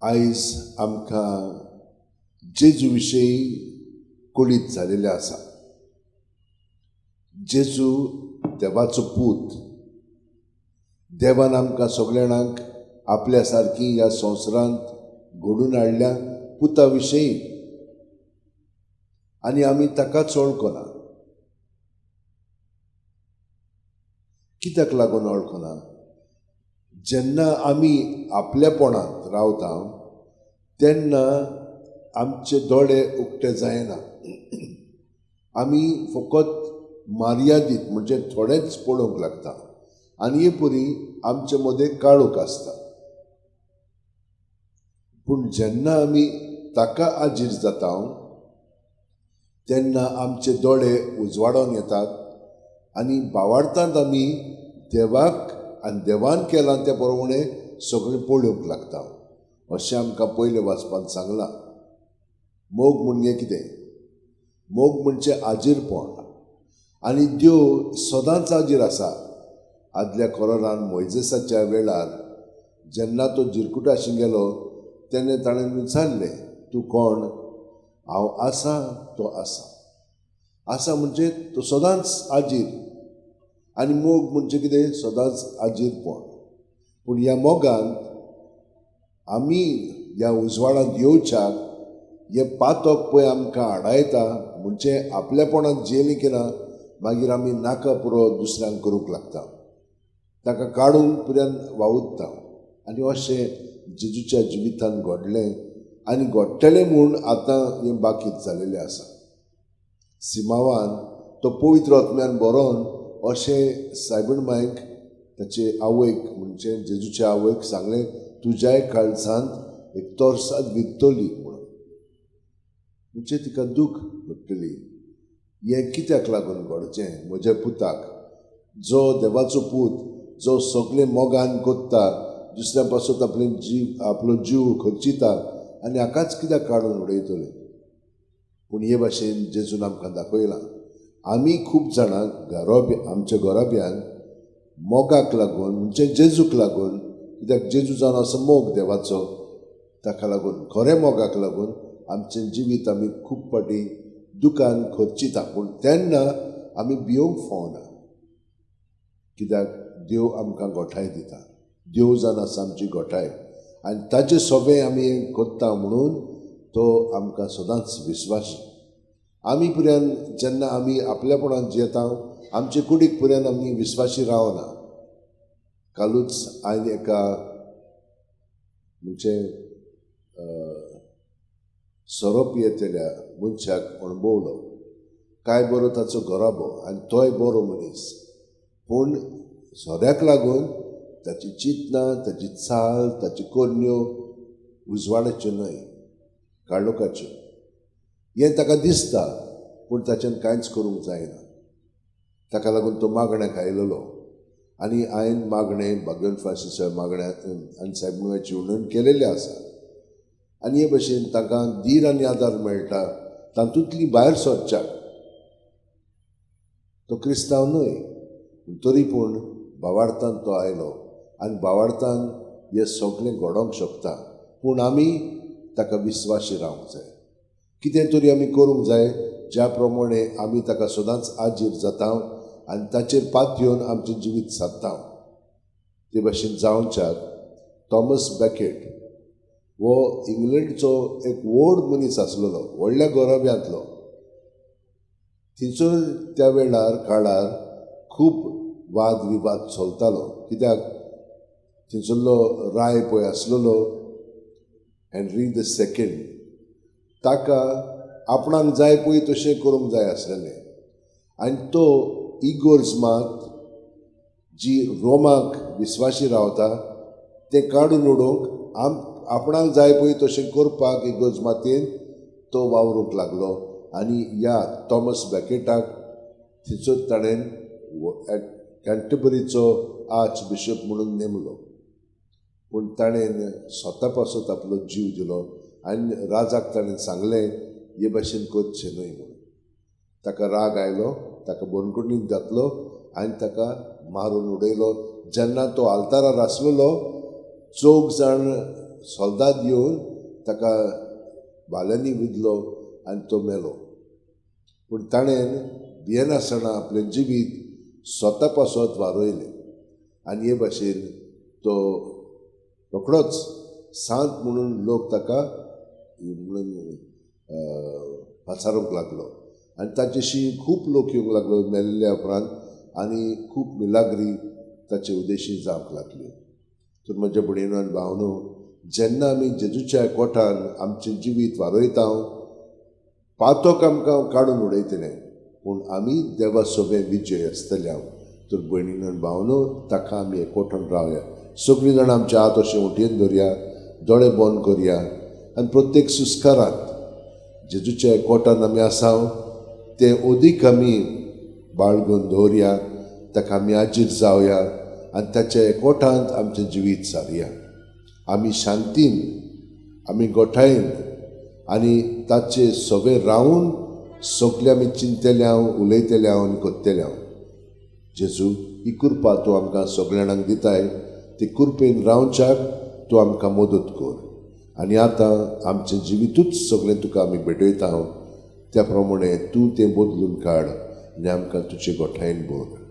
आयज आमकां जेजू विशीं कळीत जालेलें आसा. जेजू देवाचो पूत. देवान आमकां सगल्या जाणांक आपल्या सारकी ह्या संवसारांत घडून हाडल्या पुता विशीं आनी आमी ताकाच वळखना. कित्याक लागून वळखना? जेन्ना आमी आपल्यापणांत रावता तेन्ना आमचे दोळे उक्ते जायना. आमी फकत मर्यादीत म्हणजे थोडेंच पळोवंक लागता आनी हे परी आमचे मदें काळोख आसता. पूण जेन्ना आमी ताका आजीर जाता तेन्ना आमचे दोळे उजवाडोन येतात आनी भावार्थांत आमी देवाक आनी देवान केलां त्या प्रमाणें सगळें पळोवंक लागता. अशें आमकां पयलें वाचपांत सांगलां. मोग म्हणजे कितें? मोग म्हणजे आजीरपण आनी देव सदांच आजीर आसा. आदल्या कोरारान मोयजेसाच्या वेळार जेन्ना तो जिरकुटाशी गेलो तेन्ना ताणें विचारलें, तूं कोण? हांव आसा तो आसा. आसा म्हणजे तो सदांच आजीर. आनी मोग म्हणजे कितें? सदांच आजीरपण. पूण ह्या मोगान आमी ह्या उजवाडांत येवच्याक हें पातक पळय आमकां आडायता. म्हणजे आपल्यापणांत जियेलीं की ना मागीर आमी नाका पुरो दुसऱ्यांक करूंक लागता, ताका काडूंक पर्यंत वावुरता. आनी अशें जेजूच्या जिवितांत घडलें आनी घडटलें म्हूण आतां हें बाकीत जालेलें आसा. सिमावान तो पवित्र आत्म्यान बरोवन अशें सायबीण मायक ताचे आवयक म्हणजे जेजूच्या आवयक सांगलें, तुज्याय काळजांत एक तोरसाद वित्तली म्हणून. म्हणजे तिका दूख घडटली. हें कित्याक लागून घडचें म्हज्या पुताक, जो देवाचो पूत, जो सगळें मोगान कोत्ता, दुसऱ्या पासत आपले जीव आपलो जीव खर्चिता आनी हाकाच कित्याक काडून उडयतले? पूण हे भाशेन जेजून आमकां दाखयलां, आमी खूब जाणां आमच्या घराब्यान मोगाक लागून म्हणजे जेजूक लागून, कित्याक जेजू जावन असो मोग देवाचो, ताका लागून खऱ्या मोगाक लागून आमचें जिवीत आमी खूब फावटी दुकान खर्चिता. पूण तेन्ना आमी भियोंक फावना, कित्याक देव आमकां गोठाय दिता. देव जावन आसा आमची गोठाय आनी ताचे सोबें आमी करता म्हणून तो आमकां सदांच विस्वासी. आमी पर्यंत जेन्ना आमी आपल्यापणांत जियेता आमचे कुडीक पर्यंत आमी विस्वासी रावना. कालूच हांवें एका म्हणजे सोरो पियेतल्या मनशाक अणभवलो. काय बरो ताचो घराबो आनी तोय बरो मनीस, पूण सोऱ्याक लागून ताची चिंतनां, ताची चाल, ताची करण्यो उजवाडाच्यो न्हय, काळोखाच्यो. हें ताका दिसता पूण ताच्यान कांयच करूंक जायना. ताका लागून तो मागण्याक आयलेलो आनी हांवें मागणें बागेल फ्रांसीसा मागण्या आनी सायबाची वर्णन केलेलें आसा. आनी हे भशेन तांकां धीर आनी आदार मेळटा तातूंतली भायर सरच्याक. तो क्रिस्तांव न्हय तरी पूण भावार्थान तो आयलो आनी भावार्थान हें सगळें घडोवंक शकता. पूण आमी ताका विस्वासी रावंक जाय. कितें तरी आमी करूंक जाय ज्या प्रमाणे आमी ताका सदांच आजीर जाता आनी ताचेर पात येवन आमचें जिवीत सादता. ते भाशेन जावच्याक थॉमस बॅकेट हो इंग्लंडचो एक व्हड मनीस आसलेलो, व्हडल्या घराब्यांतलो. थंयसर त्या वेळार काळार खूब वाद विवाद चलतालो, कित्याक थंयसरलो राय पळय आसलेलो हेनरी the second, ताका आपणाक जाय पळय तशें करूंक जाय आसलेलें. आनी तो इगोर्ज मात जी रोमाक विस्वाशी रावता तें काडून उडोवंक आपणाक जाय पळय तशें करपाक इगोर्ज मातयेन तो वावरूंक लागलो. आनी ह्या थॉमस बॅकेटाक थंयसर ताणें कॅन्टबरीचो आर्च बिशप म्हणून नेमलो. पूण ताणें स्वता पासत आपलो जीव दिलो आनी राजाक ताणें सांगलें हे भाशेन करचें न्हय म्हणून. ताका राग आयलो, ताका बंदखणींत घातलो आनी ताका मारून उडयलो. जेन्ना तो आल्तारार आसलेलो चौग जाण सोल्दाद येवन ताका भाल्यांनी विदलो आनी तो मेलो. पूण ताणें भियेनासतना आपलें जिवीत स्वता पासत वारयलें आनी हे भाशेन तो रोखडोच सांत म्हणून लोक ताका म्हणून पाचारूंक लागलो आनी ताचेशी खूब लोक येवंक लागलो मेल्ल्या उपरांत आनी खूब मिलाग्री ताचे उद्देशी जावंक लागली. तर म्हज्या भयणीनो आनी भावनो, जेन्ना आमी जेजूच्या कोठान आमचें जिवीत वारयता, पातोक आमकां काडून उडयतले, पूण आमी देवा सोबे विजय आसतले हांव. तर भयणीनो आनी भावनो, ताका आमी एकवटून रावया. सगळीं जाणां आमचे हात अशें उठयेन धरया, दोळे बंद करया आनी प्रत्येक सुस्कारांत जेजूच्या एकवटान आमी आसा तें अदीक आमी बाळगून दवरया, ताका आमी आजीर जावया आनी ताच्या एकवटांत आमचें जिवीत सारया. आमी शांतीन, आमी गोठायेन आनी ताचे सगळे रावन सगळे आमी चिंतले हांव, उलयतले हांव आनी करतले हांव. जेजू, ही कृपा तूं आमकां सगळ्या जाणांक दिताय, ती कृपेन रावच्याक तूं आमकां मदत कर. आनी आतां आमचें जिवितूच सगळें तुका आमी भेटयता हांव, त्या प्रमाणे तूं तें बदलून काड आनी आमकां तुजे गोठायेन भर.